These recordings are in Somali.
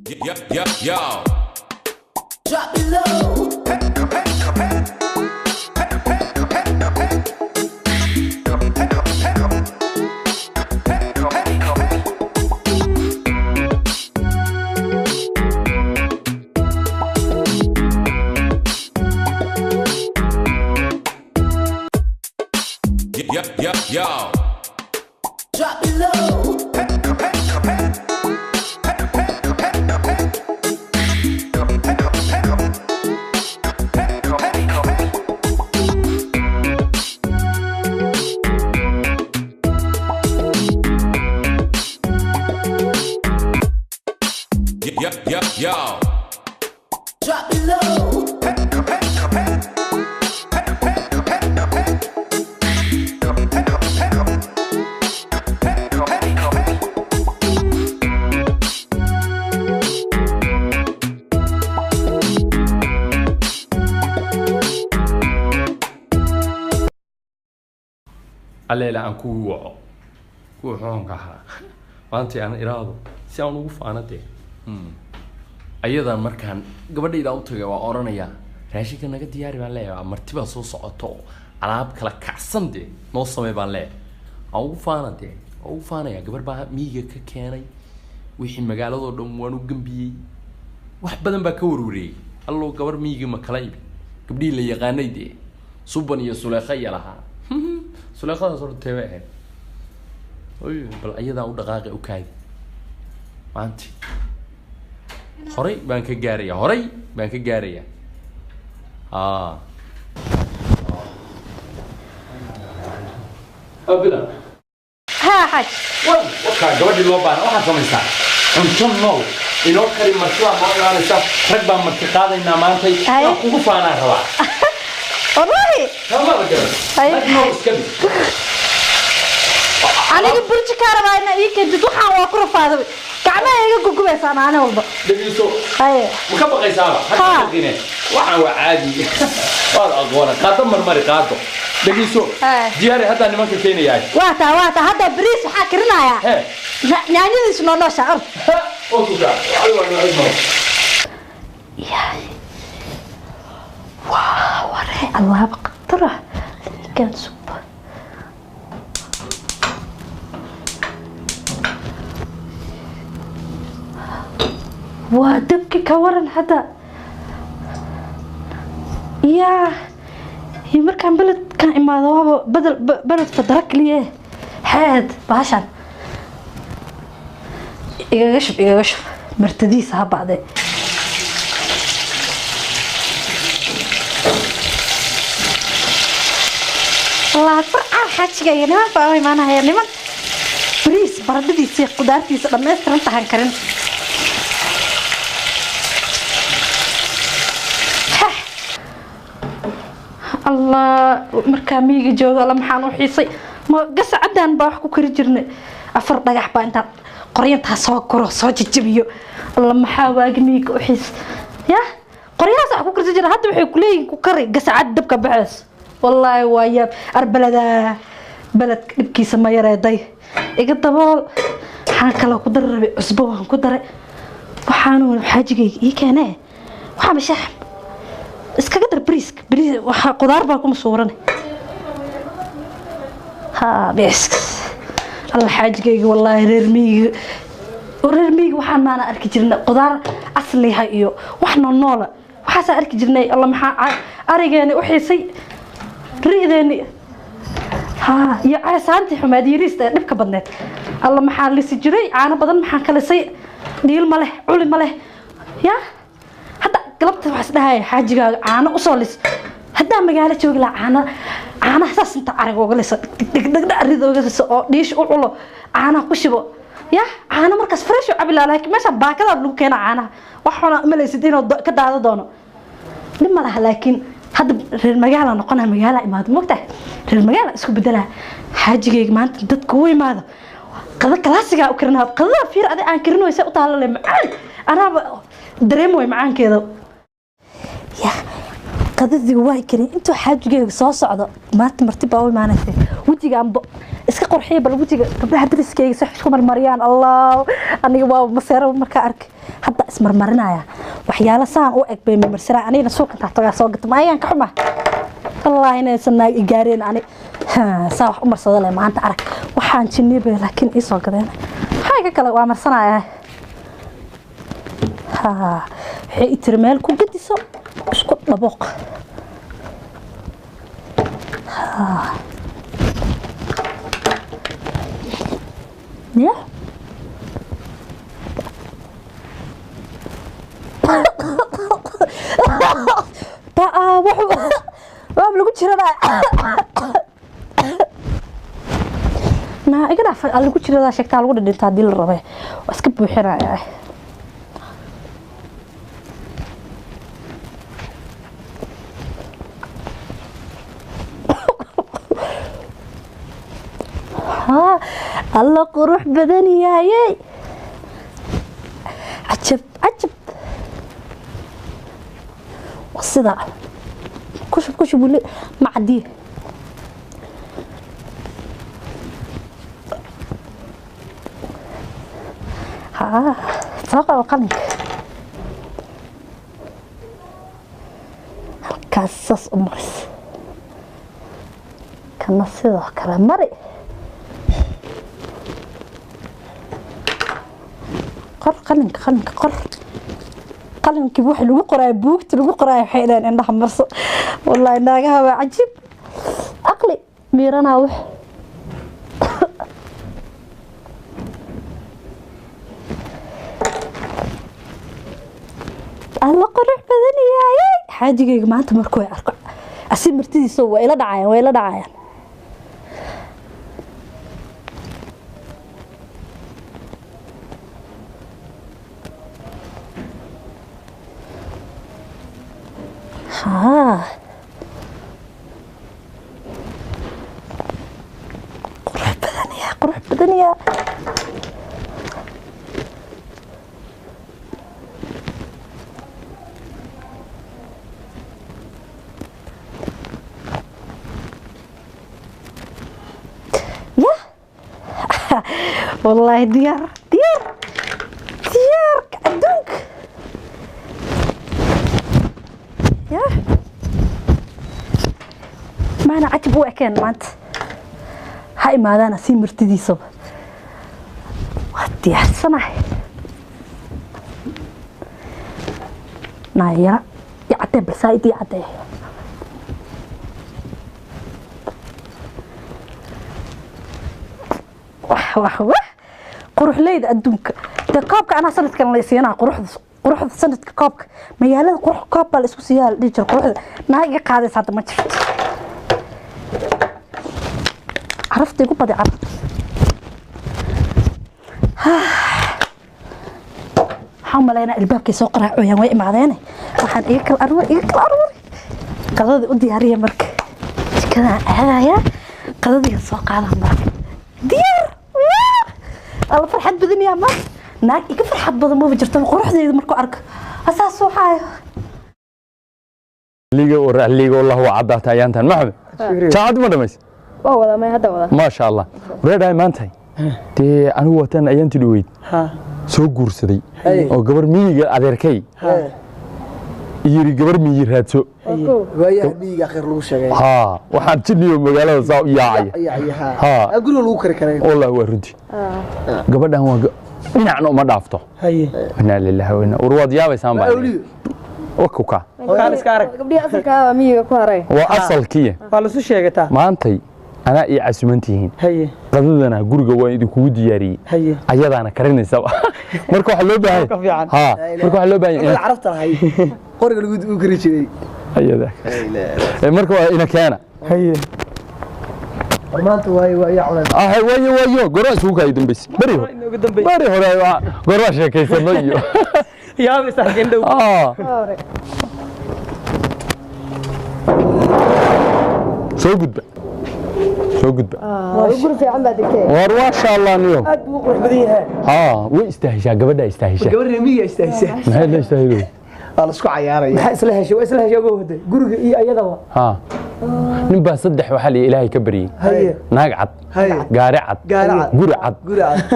Yo, yo, yo. Drop it low. Yo, yo, yo. Drop it low. Yo, yo, yo. Drop it low. Alleela aan kugu waco kuwa xoonka ahaa maanta aan iraado si aan ugu faano dee. Ayadaa markaan gabadhayda u tagay waa oranayaa raashinka naga diyaari baan leeyahay, marti baa soo socoto oo alaab kala kacsan dee noo samee baan leeyahay. Aan ugu faana dee, waan ugu faanaya gabar baa miyiga ka keenay wixii magaaladoo dhan waan u gambiyey, wax badan baa ka warwareeyey. Allow gabar miyiga ma kala ibi gabdhihii la yaqaanay dee, suban iyo suleekha iyo lahaa. Suleekhadaas horta teebay ahayd. Oy, bal ayadaa u dhaqaaqi u kaadi maanti horay baan ka gaaraya, horay baan ka gaaraya. Haa abila. Haa xaaj. Wakaa gabadhii loo baahna. Waxaad samaysaa cunto nool inoo kari, marti baa noo imaanaysa, rag baan marti qaadaynaa maantay. Haye. Waan kugu faanaan rabaa. Wallahi. Kamada garan. Haye. Rag nool iska dhig. Aniga burji kaa rabaa inaa ii keentid, waxaan waa ku rafaaday, gacmaha iga gugubaysaa maalin walba. Dhegeyso. Haye. Ma ka baqaysaaba? Ha. Ha baqine, waxaan waa caadi, waad aqoona. Qaado marmari qaado, dhegeyso. Haye. Diyaari haddaa nimanka keenayaa. Waa taa, waa taa, hadda bariis waxaa karinayaa. Hee. Yaanyadiisu noo noosha ord. Oo kukaa waa noocid maro. Yaay. Waa waree alaab khatar ah ninkan suba. Waa dabki ka waran hadda yaa iyo markaan beledkan imaado waaba bedel beled fadara kaliya xeed. Bahashan igaga shub, igaga shub, martadiisa ha bacdee. Allah akbar, xaajiga iyo niman baa u imaanaya, niman bariis baradhadiisa iyo qudaartiisa dhammaystiran tahan karin. Heh. Allah, markaa miyiga joogo alla maxaan u xiisay. Ma gasacadan baa wax ku kari jirnay, afar dhagax baa intaan qoryantaa soo koro soo jajabiyo. Alla maxaa waagi miyiga u xiis ya qoryahaas wax ku karsan jira. Hadda waxay kuleeyihiin ku kari gasacad dabka baxeys. Wallaahi waa yaab arbalada, beledka dhibkiisa ma yareeday. Iga dabool. Waxaan kaloo ku dari rabay cusbo, waan ku daray. Waxaanu xaajigayga ii keenee waxaa mashaax iskaga dar bariiska, bariis waxa qudaar baa kuma suuran. Ha bes. Alla xaajigayga, wallaahi reer miyiga, reer miyiga waxaan maana arki jirnay qudaar asliha iyo wax nool noola waxaasaa arki jirnay. Alla maxaa arigeeni u xiisay, ri'deeni ha iyo ceesaantii xumaad yariista ee dhibka badneed. Alla maxaa lisi jiray caano badan, maxaan ka lisay dhiil ma leh, culi ma leh. Ya hadda galabta waxaa isdhahaya xaajigaaga caano usoo lis. Haddaa magaalo joogi lahaa caano, caanaha saas inta ariga uga liso, dhigdhigdhigdha arida uga liso oo dhiish u culo, caanaha ku shibo ya caano markaas fresh u cabi lahaa. Laakiin meesha baakadaa lagu keena caanaha, wax xuna malaysid inuu ka daado doono, dhib ma laha. Laakiin hadda reer magaala noqonaa, magaala imaado, mogtahay reer magaala isku bedelaa. Xaajigayga maanta dadka u imaado qada kalaasigaa u karinaa. Qadada fiir adi aan karin waysa u taalale macaan, anaaba dareemo way macaankeeda. Ya qadadii waa karin intuu xaajigayga soo socdo. Maanta marti baa u imaanaysa, wejiga anbo iska qurxiya. Bal wejiga gabdhaha dariskayga si isku marmariyaan. Allah, aniga waa maseero markaa arkay. Hadda ismarmarinaya waxyaalo saan u eg bay marmarsana anigana suuqa intaa tagaa soo gata ma ayaan ka xuma wallaahi inaysan naag i gaareen ani saa wax u marsada leh maanta arag waxaan jinnii bay laakiin ii soo gadeen maxaa iga kale waa marsanayaa waxay i tiri meel ku gediso isku dhaboq ya baa waa lagu jiradaa naa iga dhaaf lagu jiradaa sheegtaa lagu dhidhintaa haddii la rabay waa iska buuxinayaa alla qurux badan yahay cajab cajab sida kushub kushub weli ma cadiye soo qabo qalinka halkaas saas u maris kana sidoo kale mari qor qalinka qalinka qor qalinkii waxa lagu qoraay buugta lagu qoraay waxay dhaheen indhaha marso wallaahi naagaha waa cajiib aqli miiranaa wax alla qurux badan yahay xaajigayga maanta markuu ay arko asi martidiisa waa ila dhacayaan waa ila dhacayaan qurux badan yaa qurux badan yaa ya wallaahi diyaar diyaar diyaarka adduunka ya maana cajab u ekeen maanta ha imaadaana sii martidiisaba waa diyaarsanahay naayara i caddee balsaa idii caddee wah wah wah quruxleyda adduunka dee koobka anaa sanadkan la isiinaa quruxda quruxda sanadka koobka magaalada qurux koob baa la isku siiyaa la dhihi jira quruxda naa iga qaadaysa hadda ma jirto carafta igu badi carafta waxaan umalaynaa albaabkay soo qaraacooyaan way imaadeene waxaan iga kala aruuri iga kala aruuri qadadii u diyaariya marka jikadaan aadayaa qadadiiga soo qaadaa marka diyaar alla farxad badan yaa ma naag iga farxad badan maba jirto quruxdeeda markuu arko asaa suuxaayo liiga oo racliiga wallah waa caddaata ayaantan maxamed jaacad ma dhamays waa wadaa may hadda wadaa maasha allah wareedhahay maantay dee anigu wataan ayaantii dhoweyd soo guursaday oo gabar miyiga adeerkay yiri gabar miyi raadso waayaha miyiga khayr lagu sheegay haa waxaan jiniyo magaalada saa u yaacaya haa guriga lagu kari karay wallahi waa runtii gabadhan waa dhinacna uma dhaafto inaa lillahi wa inaa war waad yaabaysaan baa wakuka gabdhihii asalkaa waa miyiga ku haray waa asalkiya waa lasu sheegataa maantay anaa ii casuman tihiin qadadana guriga waan idinkugu diyaariyey ayadaana karinaysaba marka waxaa loo baahan haa marka waxaa loo baahan yahay carafta lahay qoriga lagu kari jiray ayada marka waa ina keena maanta waayo waa yaa cunay ah waayo waayo goraa isugu kaay dambaysa beri hore beri hore goraa sheekaysano iyo yaab is arkeen dhow soo gudba soo gudba guri fiican baa degtay war maasha allah niyo aad buu u qurux badan yahay haa way istaahishaa gabadha istaahishaa gabadha miyiga istaahishaa maxay la istaahido waa la isku cayaaraya maxaa isla heshay waa isla heshay uga hoday guriga iyo ayadaba haa nin baa saddex waxaa la ilaahay ka baryey naag cad gaari cad guri cad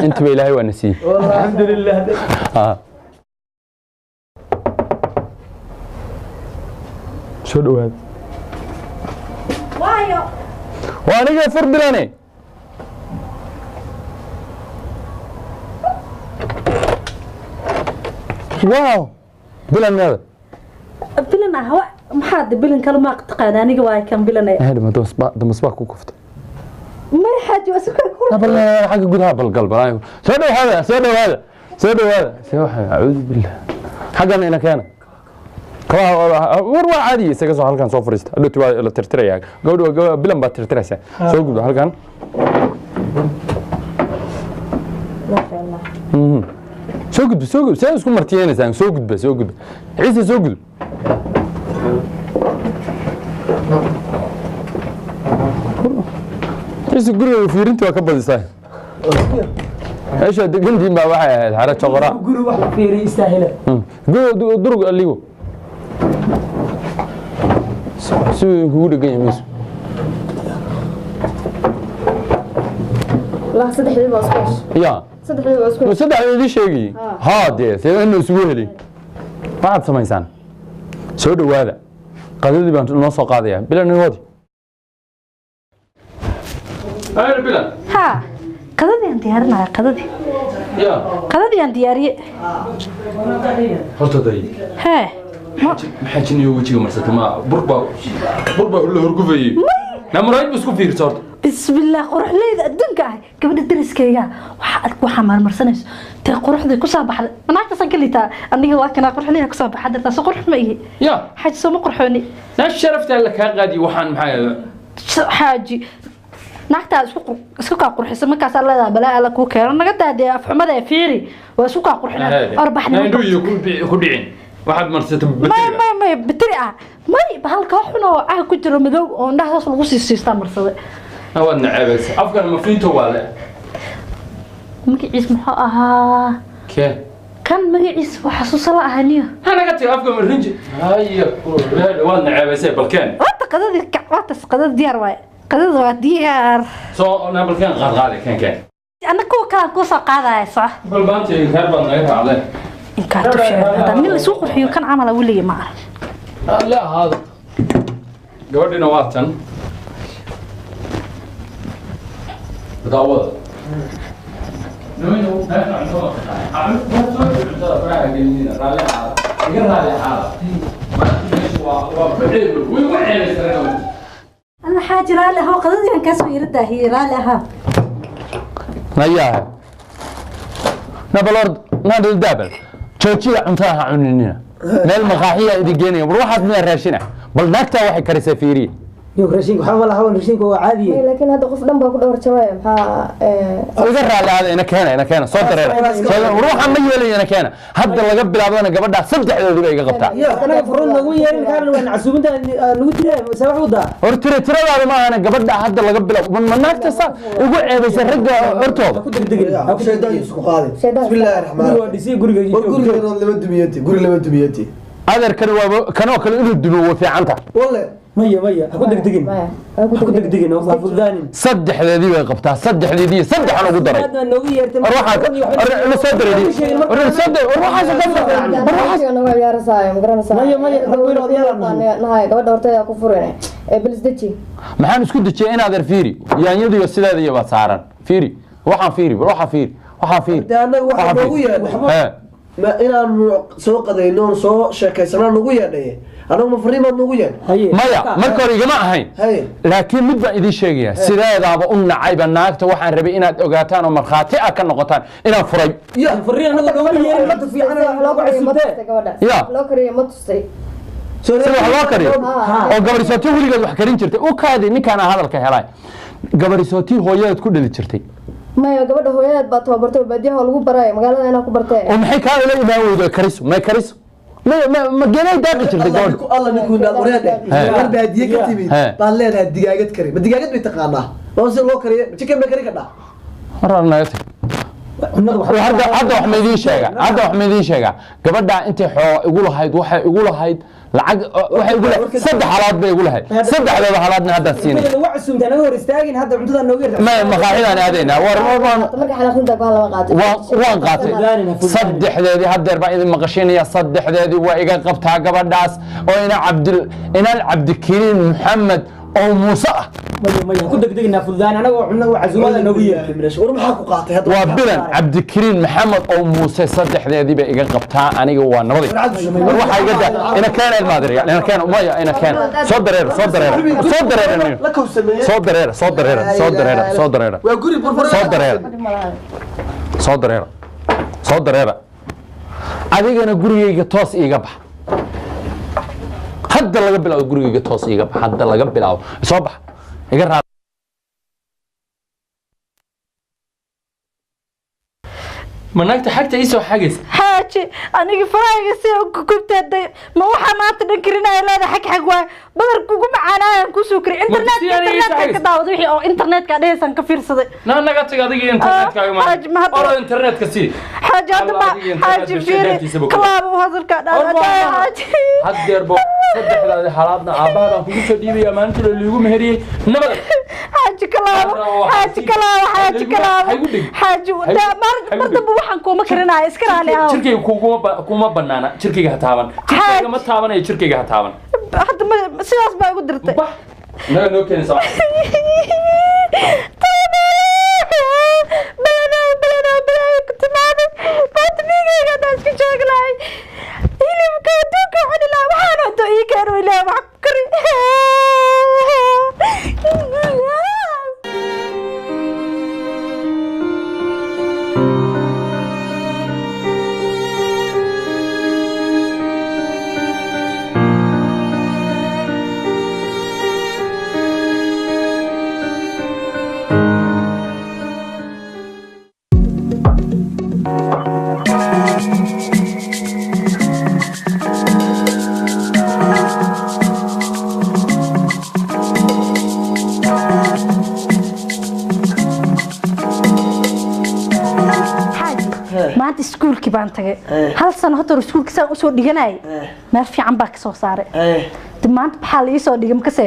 intaba ilaahay waa na siiyey alxamdulilah haa. Soo dhawaada. Waayo. Waa aniga fur bilane. Wow, bilan meeda? Bilan ah wa maxaad bilan kale ma taqaan aniga waa kan bilanay. Hada damasbaa ku kufta. May xaaji waa suka ku. Bal xagga gudaha bal gal bal. Soo dhawaada, soo dhawaada, soo dhawaada. See waxa, acuudu billah. Xaggana ina keena. Kabaha war waa caadi, isaga soo halkan soo fariista. Hadhowti waa la tirtirayaa gabadha, waa gabadha bilan baa tirtiraysaa. Soo gudba halkan. Soo gudba, soo gudba. See isku martiyenaysaan? Soo gudba, soo gudba. Ciise, soo gudub. Ciise, guriga fiirintii waa ka badisaa. Meesha degantiin baa waxay ahayd xero joqora. Guri wax la fiiriyo istaahila. Guriga durug aligo siduu kugu dhegan yahay mayso. La saddexdii baa isku heshay. Ya. Saddexdii baa isku heshay. Saddex idin sheegayey haa. Dee see inu isugu helay? Waxaad samaysaan, soo dhawaada, qadadii baan noo soo qaadayaa. Bilan wadi ayr bilan. Ha, qadadii aan diyaarinaya, qadadii. Ya. Qadadii aan diyaariye. Horta day. Hee. Maxaa jiniyo wejiga marsatay? Ma bur baa, bur baa la horgufayey? Na muraayad ba isku fiirsa horta. Bismillaah, quruxleyda adduunka ah gabadha dariskayga waxa aad waxaa marmarsanayso tee quruxday ku soo baxday naagtaasaan ka liitaa aniga. Waa kanaa quruxleyda ku soo baxa dartaa. Soo qurux ma ihi? Ya. Xaaji, soo ma qurxooni? Na sharafta la kaa qaadi waxaan maxaa? Xaaji, naagtaa isku isku kaa qurxisa markaasaa leedahay balaa alla kuu keeno naga daadee afxumada ee fiiri waa isku kaa qurxina orbaxnimo. Indhuhu iyo ku dhicin waxaad marsatay. May may may, bitiri ah may, bahalka wax xun oo caag ku jiro madow oo indhaha saas lagu sii siistaa marsaday. Waad naceebaysa afkan mafiinto waa le. Magaciis muxuu ahaa? Kee? Kan magaciis waa xasuuso la ahaniyo. Ha naga tiri afka marinji haya. Waad naceebaysay, balkeen. Waata qadadii, waatas qadada diyaar waaye, qadada waa diyaar. Soo na balkeen, qaad qaade, keen keen. Anna kuwa kalaan kuu soo qaadaya, soco. Bal maanta inkaar baad naga raacday. Inkaar tusheed hadda nin la isku qurxiyo kan camala weligii ma arag. La ahaado. Gabadhina waa tan daawada. Alla xaaji, raalli ahaa, qadadii aan kaasoo yara daahiyey, raalli ahaa. Nayaa nabalord nadaldaabal, joojiya cuntada ha cuninina. Meel maqaaxiya idin geenaya. War waxaad miyaa raashina? Bal naagtaa waxay karisay fiiriye. Yo, raashinka waxba ma laha, raashinka waa caadi. Laakiin hadda qof dhan baa ku dhowr jabaya, maxaa? Iga raalli aada. Ina keena, ina keena, soo dareera. War waxaan ma yeelaya, ina keena. Hadda laga bilaabana gabadhaa saddexdoodiba iga qabtaa. Yo, anaga furun nagu yeerin kaarna waan casuubinta nagu tiraa se wax wadaa. Hor tira tiradaada ma ahana. Gabadha hadda laga bilaabo ma naagta saa igu ceebaysa ragga hortooda. Ku degdegin. Shaydaan isku qaadin. Bismillaahi raxmaani. Guriga waa dhisay guriga. War guriga lama dumiyati, guri lama dumiyati. Adeerkani waaba kanoo kale inuu dumo way fiicanta. Walle. Maya maya, ha ku degdegin, ha ku degdegin, ha fududaanin. Saddexdeedii bay qabtaa, saddexdeedii saddexan ugu daray. Aad baa noogu yeertay. War waxaa war la soo dareeriy, war la soo dar, war waxaas ka war waxaas. Nagu ciyaarasaayo ma garanaysaa? Maya maya, rag weyn odayaal aan nahay. Nahay gabadha horteeda ku furine ee bal isdeji. Maxaan isku dejiyay in adeer? Fiiri yaanyadiyo sideeda iyo baad saaran. Fiiri waxaan, fiiri bal waxaa, fiiri waxaa, fiiri. Dee annaga waxaa noogu yeedhay Hee. Ma inaanu soo qadayno oon soo sheekaysanaa nagu yeedhay? Anagu ma fariin baad noogu yeedhay? Haye. Maya, marka hore igama ahayn. Haye. Laakiin mid baan idiin sheegaya, sideedaaba u nacayba naagta. Waxaan rabay inaad ogaataan oo markhaati ah ka noqotaan inaan furay. Ya. Furriin anaga nooma yeerin, mata fiican loogu casuubtee. Gabadha Ya. loo kariyo ma tustay? Sida wax loo kariyo oo gabadhisooti weligeed wax karin jirtay u kaadi ninkaana hadalka helay. Gabadhisooti hooyadeed ku dhali jirtay. Maya, gabadha hooyadeed baa tababartay oo baadiyaha lagu baraayo, magaalada inaa ku bartee. Oo maxay kaa ula imaan weydo? Kariso may kariso ma ma geeday daaqi jirtay gabadha. Alla ninkuu inaad wareedhe. He. War baadiye ka timid He. baad leedahay digaagad kari. Ma digaagad bay taqaanaa? Ma si loo kariyo? Ma chicken bay kari kadhaa? Warar naga tag. Cunnada wax Hadda wax ma idiin sheega, hadda wax ma idiin sheega. Gabadha intay xoo igu lahayd, waxay igu lahayd lacag, waxay igu lahayd 3 halaad bay igu lahayd, 3deeda halaadna haddaan siinay. Cuntada waa casuumta, naga hor istaagin hadda, cuntada nooga yarta. Ma maqaaxidaan aadaynaa? War Marka xanaaqinta go'aan lama qaato. Waan qaatay 3deedii, haddeer baan idin maqashiinaya. 3deedii waa iga qabtaa gabadhaas oo ina Cabdil inaan Cabdikariin Maxamed oo Muuse ah. Maya, maya, ku degdegnaa, fududaan anagoo cunno casuumada noogu yeertay. War maxaa ku qaatay hadda? Waa Bilan Cabdikariin Maxamed oo Muuse, 3deedii bay iga qabtaa. Aniga waa nabadi. War waxaa iga daa, ina keena ilmaadiriya, ina keena. Maya, ina keena, soo dareera, soo dareera, soo dareera, La kowsameeyey. soo dareera, soo dareera, soo dareera, soo dareera. Waa guri burbur. Soo dareera, soo dareera, soo dareera. Adigana gurigayga toos iiga bax hadda laga bilaabo, gurigayga toos iiga bax hadda laga bilaabo. Soo bax, iga raa. Ma naagta xagta ii soo xagaysa? Xaaji, aniga farahayga si ku gubtaaday, ma waxaa maanta dhan karinaya leeda? Xag xag waay, badarka ugu macaanaayaan kusoo kariy internet. Si aniga ii Internetka ka xagaysa? daawada wixii oo internetka dhehaysan ka fiirsaday. Naa naga tag adiga iyo internetkaaga. Ma Xaaji, ma hadda- oro internetka sii. Xaaji, hadda ma Alla, adiga internet xaaji bulshada fiiri dhaantiisaba ku kalaaba hadalka dhaan xaaji. Haddeerbo 3daadi halaadna aabbaha baan kugu soo dhiibaya maalintii la liigu meheriyey. Nabad. Xaaji, kalaabo. Hadda Xaaji, kalaabo. Xaaji, kalaabo. Haygu dhig. Xaaji, mar dambe waxaan kuuma karinaya, iska raali ahow. Jirkayga kuma banaana, jirkayga ha taaban, jirkayga ma taabanayo, jirkayga ha taaban. Hadda ma sidaas baa igu dirtay? Bax, naga noo keenaysa. Balanow, balanow, balaayo ku timaaday maanta. Migayga haddaan iska joogi lahay, hilibka adduunka cuni lahaa. Waxaan cunto ii keeno, ilaah wax ku kari. Xaaji, maanta iskuulkii baan tagay. Hal sano horta hore iskuulka saan usoo dhiganayay, meel fiican baa kasoo saaray. Dib maanta maxaa la iisoo dhigay makase?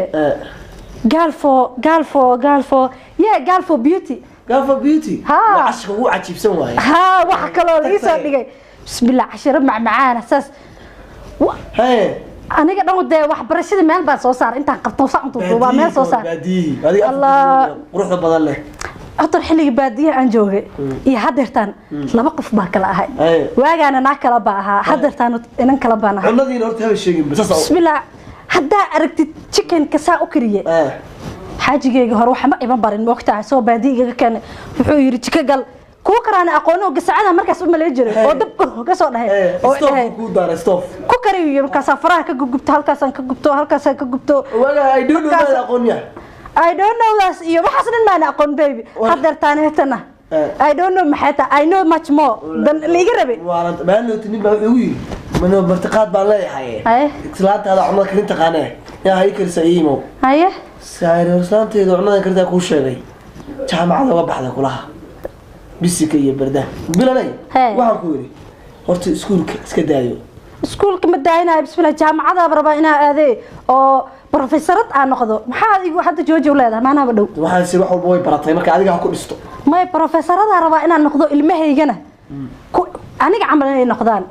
Gaalfo, gaalfo, gaalfo, yeah, gaalfo beauty. Gafa beauty. Ha. Waa cashka ugu cajiibsan waaye. Haa, waxa kaloo la iisoo dhigay, bismillah, cashiro macmacaana saas. Aniga dhan dee waxbarashada meel baan soo saaray, intaan qabto saan duuduubaa meel soo saaray. Baadiyihi adiga. Allah. Quruxda badan leh. Horta xilligii baadiyaha aan joogay iyo haddeertaan laba qof baa kala ahay. Waagaana naa kala baa ahaa, haddeertaan inan kala baan ahay. Cunadiina horta haba sheegin bas. Bismillah, haddaa aragtid chickenka saa u kariye. Xaajigayga hore waxa ma iman barin, moogtahay, soo baadiya igaga keenay. Wuxuu yidhi jiko gal kuwa karaana aqoon oo gasacada markaas u malay jiray oo dab ka soo dhahay oo dhahay Stoof kuu daaray, stoof. Ku kariyo, markaasaa faraha ka gubgubto, halkaasaan ka gubto, halkaasaan ka gubto. Waaga I don't know maada aqoon miya? I don't know daas iyo waxaas dhan maana aqoon, baby. Haddeertaan heetana I don't know maxay tahay, I know much more dan liiga rabay. Waa maalin nin baa wuxuu igu yidhi mano martiqaad baan leeyahay. Islaantaada cunada karin taqaanee, yaa hay karisa iimow. Saari, islaanteedu cunada karintaa kuu sheegay, jaamacada uga baxday kulaha bisika iyo bardaha bilanay. Waxaan ku yidhi horta iskuulka iska daayo. Iskuulka ma daayinayo, bismillah, jaamacadaaba rabaa inaa aadee oo professorad aan noqdo. Maxaa igu hadda jooji u leedahay maanaaba dhow? Waxaan si wax walba way baratay, marka adiga ha ku dhisto. May, professораdaa rabaa inaan noqdo, ilmahaygana ku aniga camal inay noqdaan.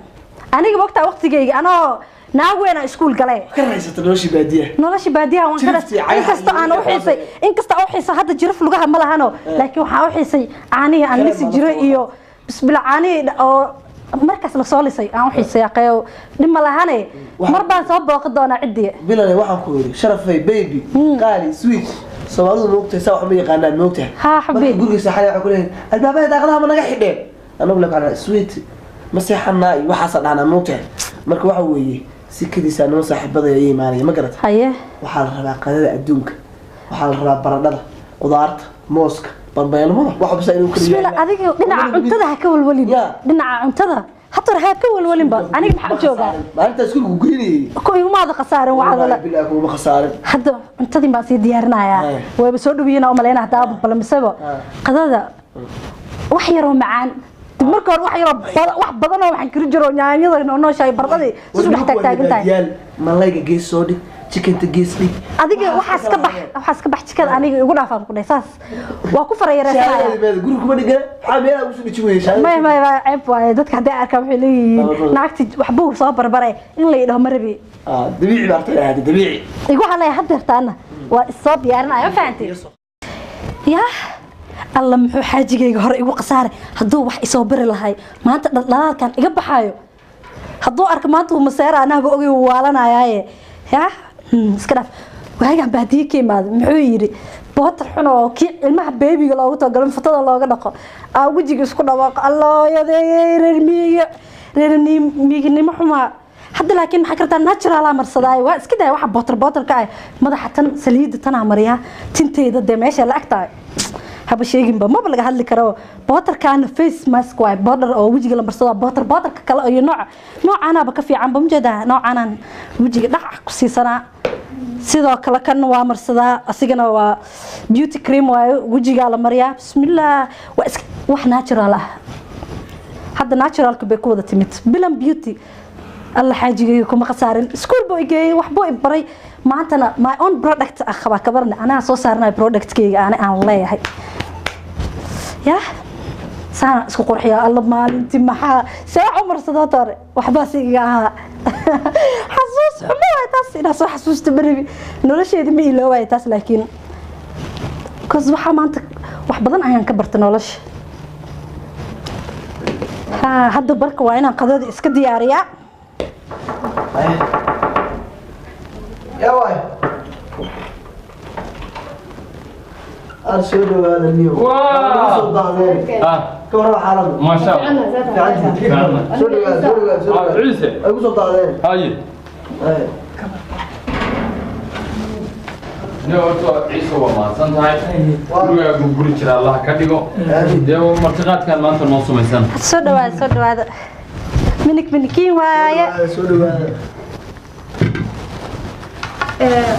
Aniga waqtaa waqtigayga anoo naag weyn aan iskuul galay. Ka raysata noloshii baadiyaha. Nolosha baadiyaha waan ka Jiriftii cagaha inkastoo aan iyo u xiisay, inkastoo aan u xiisay hadda jirif lugaha ma lahano, laakiin waxaan u xiisay caanihii aan lisi jiray iyo bismillah caanihii oo markaas la soo lisay aan u xiisay. Aqeeyo dhib ma lahane, mar baan soo booqi doonaa ciddii. Bilanay, waxaan ku yidhi sharafay, baby qaali, sweet, Soomaalidu moogtahay saa wax ma yaqaanaan, moogtahay. Haa, xabiib. Marka guriga saaxada waxay ku leeyihin albaabada daaqadaha ma naga xidheen, anagu le waxaan sweet ma seexanaa iyo waxaasa dhahnaa, moogtahay. Marka waxa weeye sikadiisa nima saaxiibadaya ii imaanaya, ma garata? Haye. Waxaa la rabaa qadada adduunka, waxaa la rabaa baradhada, qudaarta, mooska, bambeelmada, wax bisa inuu kariyo. Bismillah, adiga dhinaca cuntada ha ka walwalin, dhinaca cuntada hatar ha ka walwalinba. Aniga maxaa u joogaa? Maalinta iskuulku geynayay ku igumaada khasaarin waxaad Bilaa kuma khasaarin. Hadda cuntadii baan sii diyaarinayaa, wayba soo dhaweeyeen oo malaynaa hadda balamisaba qadada wax yaroo macaan. Marka hore wax yar wax badan oo waxaan kari jiro yaanyada inoo nooshahay baradhadii si dhex taagtaagan tahay. Malayga gees soo dhig, chickenta gees dhig. Adiga waxaas ka bax, waxaas ka bax jikada aniga igu dhaafaan ku dhahay saas. Waa ku farayareysanaya. Guriga kuma dhigana, waxaa meelaha ugu soo dhiji weeyay. May may may ceeb waaye, dadka hadday arkaan waxay leeyihiin naagti waxbuu soo barbaray in la yidhaho ma rabi. Dabiici baa artay ahayd, dabiici. Igu halay haddeertaana waa isoo diyaarinaya, ma fahantay? Yaa alla muxuu xaajigayga hore igu khasaaray hadduu wax isoo bari lahay maanta dhaldhalaalkan iga baxaayo hadduu arko maanta uu maseera anahaba ogay wuu waalanayaaye. Yaa iska dhaaf waagaan baadiye ka imaaday muxuu yidhi bootar xun oo kii ilmaha beebiga loogu talagalo fatada looga dhaqo aa wejiga isku dhawaaqo allooyadeeyey reer miyiga reer miyignimo xumaa. Hadda laakiin maxaa kartaa natural marsadaayo waa iska daaya waxa bootar bootarka ah madaxa tan saliidda tanaa mariyaa tinteyda dee meesha la agtahay haba sheeginba maba laga hadli karo. Bootarkaana face mask waay, boodhar oo wejiga la marsado bootar bootarka kale iyo nooca noocaanaaba ka fiicanba majeedaa noocaanaan wejiga dhac ku siisanaa. Sidoo kale kan waa marsadaa asigana waa beauty cream waayo wejigaa la mariyaa. Bismillaah waa iska wax natural ah hadda naturalka bay ku wada timid bilan beauty. Alla xaajigayga kuma khasaarin, iskuul buu igeeyey wax buu i baray maantana my own product ah qabaa kabarna anaa soo saaranayo productkayga ani aan leeyahay. Yaa saana isku qurxiya alla maalintii maxaa see cumar sadoo hore waxbaa si iga ahaa xasuus xumo waay taas inaa soo xasuusta beribi nolosheeda ma iloowaay taas laakiin cause waxaa maanta wax badan ayaan ka bartay nolosha. Ha hadda barka waa inaan qadada iska diyaariyaa. Yaa waay. Aan soo dhawaada niyo. Waa. Soo daadeen. Ka warrama xaaladda? Ma sha Allah. Fiican. Soo dhawaada, soo dhawaada, soo dhawaada. Ciise. Ay ku soo daadeen. Haye. Ne horta Ciise waa mahadsan tahay. Gurigaa gurguri jira Allah ka dhigo. Dee martiqaadkan maanta noo samaysan. Soo dhawaada, soo dhawaada. Minik minikiin waaye. Soo dhawaada.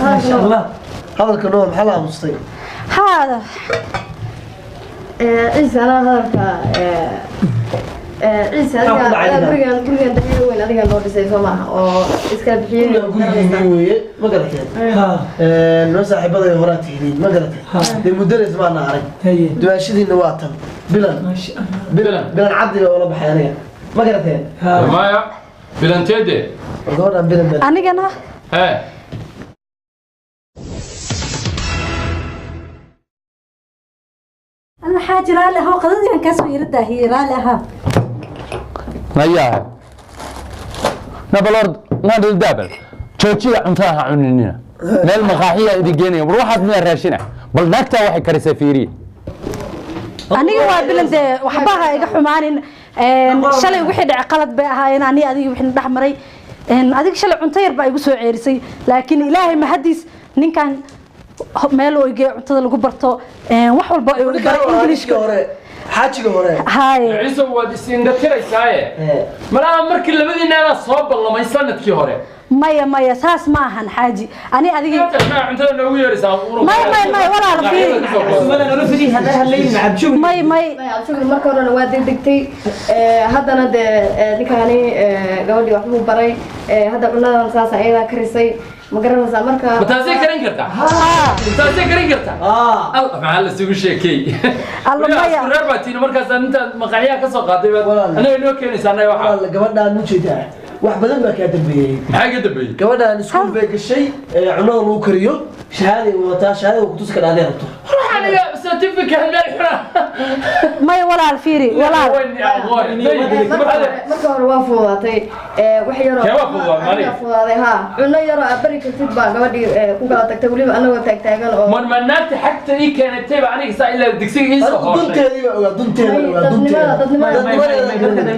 Masha Allah. Hadalka noo maxaa la aamusay? Haa. Ciise anaa hadalka Ciise adiga gurigan gurigan daheer weyn adiga noo dhisay soo maaha oo iska bixiyey gurigiinii weeye ma garateen? Noo saaxiibaday horaa tihiin ma garateen? Dee muddadays maana arag. Duwaashadiina waa tan bilan bilan bilan cabdiga oo la baxay aniga ma garateen? Maya bilanteede. Gabadhan bilan bilan. Anigana hee alla xaaji raalli ahaa qadadii aan kaasoo yara daahiyey raalli ahaa. Nayaa nabalord nadal joojiya cuntada ha cuninina meel maqaaxiya idin geenaya war waxaad miyaa raashina bal naagtaa waxay karisay fiiriye. Aniga waa bilan dee waxba ha iga xumaanin. Shalay wixii dhacay qalad bay ahaayeen aniga adiga wixii dhex maray. Adiga shalay cunto yar baa igu soo ceerisay laakiin ilaahay mahadiis ninkan meel oo igeey cuntada lagu barto wax walba ay baray Englishka hore xaajiga hore. Haye Ciise waad isindhatiraysaaye malaha markii labadiina soo ballamay sanadkii hore. Maya maya saas ma ahan xaaji ani adiga cuntada noogu yeeraysaa. May may may walaal fiiri may may Cabdishukur marka horena waa degdegtay haddana dee ninkaani gabadhii waxbuu baray hadda cunadan saas ayadaa karisay ma garanaysaa marka ma taasay karin kartaa? Taasay karin kartaa? Al maxaa la isugu sheekeey? Alla maya. Reer baa tiina markaas intaad maqaxyaha ka soo qaaday baad anaga inoo keenaysaa anaga waxa. Walaal gabadhaan u jeedaa wax badan baa kaa dambeeyey. Maxaa ka dambeeyey? Gabadhaan iskuul bay gashay cunada lagu kariyo shahaaday wadataa shahaadada ku tusi kadhaa rabto. Aniga certificate meel xuna. Maya walaal fiiri walaal. Marka hore waa fududaatay wax yaroo Kee waa fududaaday, Mari? Fududaaday ha cunno yaroo aad bari kartid baa gabadhii ku kala tagtay weliba anagoo taagtaagan oo Man ma naagta xagta ii keenatay baa aniga saa ilaa digsiga ii soo hooshay. Dunteedii baa ogaa dunteeda ogaa dunteeda.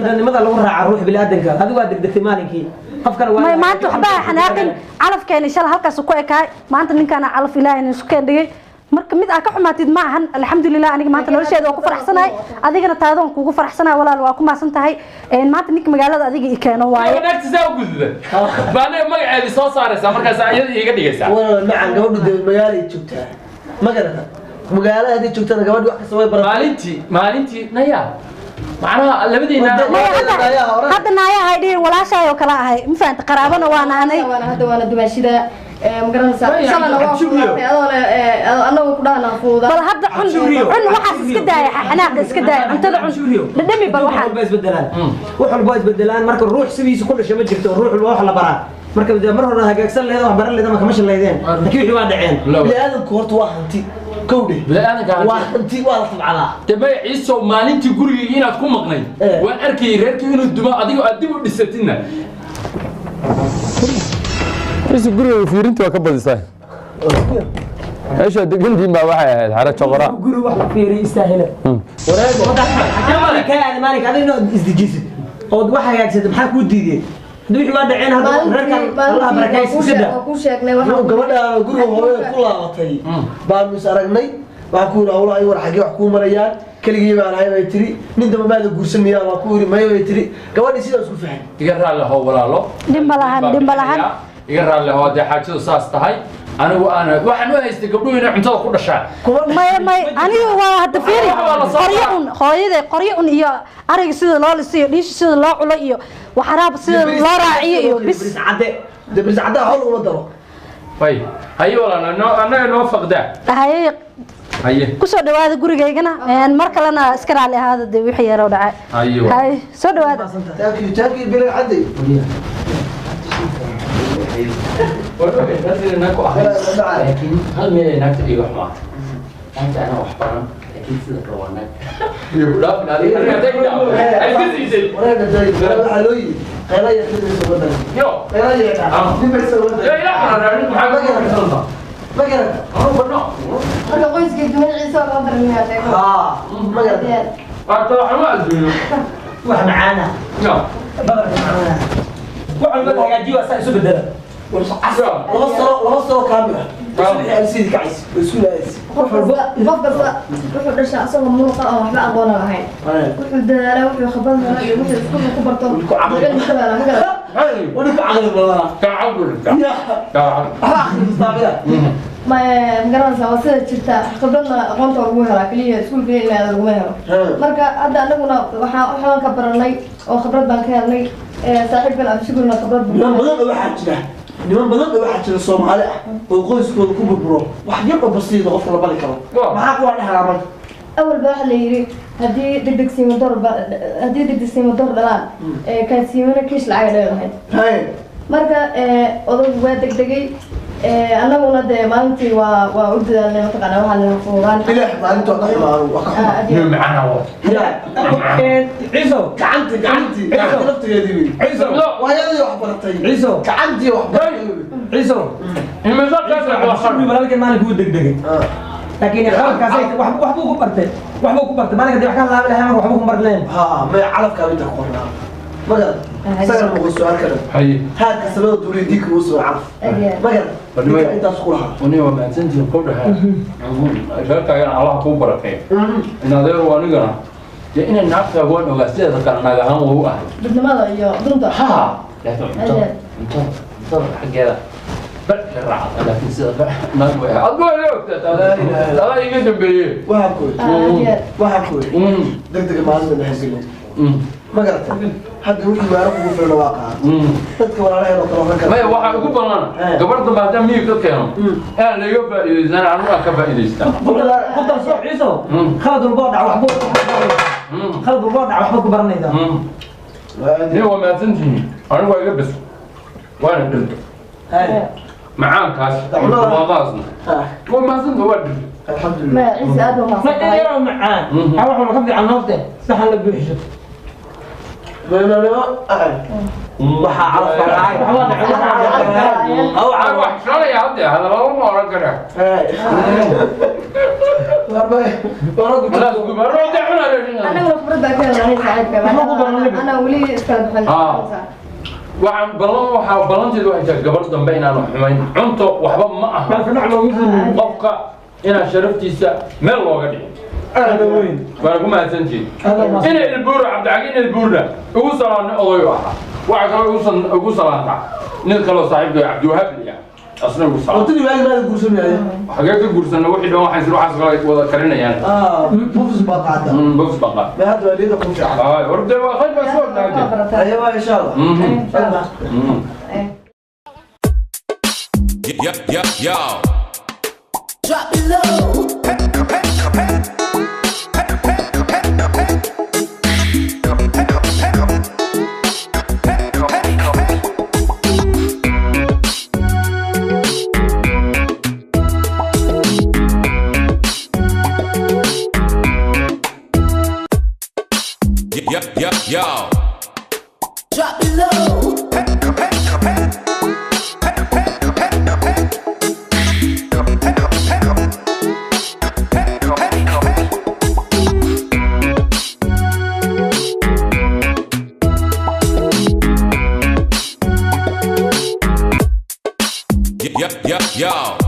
Dadnimada lagu raaca ruux bini'aadanka adigu waa degdegtay maalinkii qofkana waa may maanta waxba ha xanaaqin calafkeena shalay halkaas ku ekaay maanta ninkaana calaf ilaahay isu keen dhigay marka mid aa ka xumaatid ma ahan alxamdulilah aniga maanta nolosheeda waa ku faraxsanahay adigana taadoon kugu faraxsanahay walaal waa ku maasan tahay maanta ninka magaalada adiga i keeno waaye. Naagta saa u gududay baa aniga magaceedii soo saaraysaa markaas iyada iiga dhigaysaa. Walaal macan gabadhu dee magaalay joogtaa ma garata magaalada haddii joogtana gabadhu wax kasta way baratay. Maalintii maalintii naya Macnaha labadiina Hadda naayaha ay dhihin walaashaay oo kale ahay, ma fahanta? Qaraabana waan ahanay. Waana hadda waana dumaashida, ma garanaysaa, shalana waa fududaatay adoo le annagu ku dhahnaa fududaa. Bal hadda cun, cun, waxaas iska daaya, xanaaqa iska daaya, cuntada cun, dhadhami bal waxaan. Walba isbedelaan, wax walba waa isbedelaan. Marka ruux sidiisa ku dhashay ma jirto, ruux walba wax la baraa. Marka dee mar hore hagaagsan lahayd, wax baran lahayd ama kama shalaydeen, laakiin wixii waa dhaceen. Bini'aadamku horta waa hanti kowdhe. Bini'aadamka hanti. Waa hanti, waa la tabcadaa. Dee maya Ciisow, maalintii gurigayga inaad ku maqnayd waan arkayay reerkii inuu dumo, adigoo aad dib u dhisatidna. Ciise, guriga fiirintii waa ka badisay. Meesha degantiin baa waxay ahayd xero joqora. Guri wax la fiiriyo istaahila. Kaa aada maalinka adiga inaad isdejisid ood wax hagaagsatid, maxaa kuu diideen? Hadda wixii waa dhaceen, hadda reerkan Allah barakaysi sida waa kuu sheegnay waxaan. Gabadha guriga hooyada ku laabatay baanu is aragnay. Waxaan ku yidhi hawlaha ay war xaggee wax kuu marayaan? Keligii baan ahay bay tiri. Nin damba maada guursan miyaa baan ku yidhi. Maya bay tiri. Gabadhii sidaa isku fahan. Iga raalli ahow walaalo. Dhib ma lahan, dhib ma lahan. Iga raalli ahow haddii xaajadu saas tahay. Anigu aan waxaan u haystay gabdhuhu inay cuntada ku dhashaan. Maya maya, anigu waa hadda fiiri, qoryo un hooyaday, qoryo un iyo ariga sida loo lisiyo, dhiisha sida loo culo iyo waxaraab sida loo raaciyo iyo bis. Cadde. Dee baris caddaha xool uma daro. Hay haye walaalo, noo annaga noo faqdaa. Haye. Haye. Kusoo dhawaada gurigaygana, mar kalena iska raalli ahaada dee wixii yaroo dhacay. Haye. Haye, soo dhawaada. Thank you, thank you, bilan cadday. Laakiin hal meel ay naagta iiga xumaatay, naagta anaa wax baran, laakiin sida kale waa naag iyo ku dhaafin adiga hadday ku dhaafin ay iska siisay. Wareega day waxaa loo yidhi qayla yar xidaysa wadanka. Yo. Qayla yar dhibaysa wadanka. Yo ila xaraarin, maxaa ka garsantaa? Ma garata? Anu badno. Marka qoyskii dumaciisa waa loo dareemayaa sheeko. Haa, ma garata? Waa tawaxuma adduunyo. Wax macaana. Yo. Badarka macaana, wax walba la hagaajiyo asaa isu bedela. 2 sano, 2 sano kaamil ah subaxii alsidii kacaysa way isku laayaysa. Qof kasta, qof kasta wuxuu dhashaa asagoo muruqa oo waxba aqoona lahayn. Wuxuu dadaalaa, wuxuu khibrad helo iyo wuxuu iskuulka ku barto cilmi ka helaa, ma garata? Wani ku caqli badanaa. Waxba akhristaamida. Ma garanaysaa, waa sida jirta. Khibradna aqoonta waa lagu helaa, keliya iskuulka in la aado laguma helo. Marka hadda anaguna waxaa waxbaan ka baranay oo khibrad baan ka helnay. Saaxiibkan Abshugurna khibrad buu Niman badan oo waxaa jira, niman badan oo waxaa jira Soomaali ah oo qoyskooda ku burburo wax yar oo basiida qofka la bali karo. Maxaa kuwa dhexlaa marka? Awalba waxaa la yidhi haddii degdegsiimo door ba haddii degdegsiimo door dhalaan, kaasiimana kiish lacag ay leedahay. Haye. Marka odaygu waa degdegay, annaguna dee maalintii waa u dadaalnay, mataqaanaa, waxaa la fududaan. Ilaah maalinta waa ka xumaanu, waa ka xumaa. Nin macana waa. Ciiso. Gacanti, gacanti, gacanti laftigeedii wey. Ciiso. Waayadii wax baratay. Ciiso. Gacantii wax baratay. Ciiso. Imisa qaas waa Shukri walaalkeen maalinka wuu degdegay, laakiin qalabkaas wax buu ku bartay, wax buu ku bartay maalinka. Dee wax ka laabi lahaa marka waxba ku barleen. Haa, may calafkaa inta ku qornaa ma garan. Isagana muqu su-aal kale. Haye. Haadka samada duuliya diinka uu soo calaf ma garan. Ninka intaas ku lahaa. Wani waa mahadsantihiin ku dhaxee. Reerkaagana Allah kuu barakeeyo. In adeeru anigana dee inay naagtaa waan ogaa, sideeda kale naag ahaan waa u ahay. Midnimada iyo dunta. Ha, laakiin cuntada, cuntada, cuntada xaggeeda bal ka raacda, laakiin sida kale naag way ahay. Adba waa ogtaa, adaa iga dambeeye. Waxaan ku yidhi, waxaan ku yidhi degdega maalinta mahadgelin ma garata. Hadda wixii waara kugu filan waa qaad dadka walaalaheen oo kale oran kara. Maya, waxaa ugu badan gabar dambe haddaan miyig ka keeno inaan laiga faa'iidaysan, anigu aan ka faa'iidaystaa. Ku darso Ciiso, khalad walba oo dhac waxbuu, khalad walba oo dhac waxbaad ku baranaysaa. Nin waa mahadsantihiin, anigu waa iga bes, waana dhirto macaankaas barwaaqadaasna waa mahadsanta, waa dhirto. Alxamdulilah. Maya Ciise, aad baa Ma mahadsan tahay. yaroo macaan waxaa wax walba ka fiican noofte saxan la buuxisho. Meelnimo waxaa calafka dhacay. Waxaa wax shalaya hadde hadallo ma oran kara. Anaguna khibrad baan ka helnay saaxiibka, maadaama anaa weli iskala bixin. Waxaan ballan, waxaa ballanteedu waxay tahay gabar dambe inaanu xumayn cunto waxba ma aha, qofka inaan sharaftiisa meel looga dhigin. Waana ku mahadsantihiin. Ina Ilbuura Cabdicagi, ina Ilbuurna ugu salaamna odayu ahaa. Waxaa kaloo ugu salaantaa nin kaloo saaxiibka Cabdiwahaab la yidhaah. Asna ugu salaam. Waqtidii waagi maada guursanaya. Xagee ka guursanna? Wixii dhan waxaan waxaas kala wada karinayaan. Bufis baa qaata. Bufis baa qaata. Ma hadda waa liida ku fiican. Ay, horta waa khayr, baa soo dhaawatay. Ayo, waa insha Allah. Yo, yo, yo. Drop it low. Yo, yo, yo. Drop it low. Yo, yo, yo.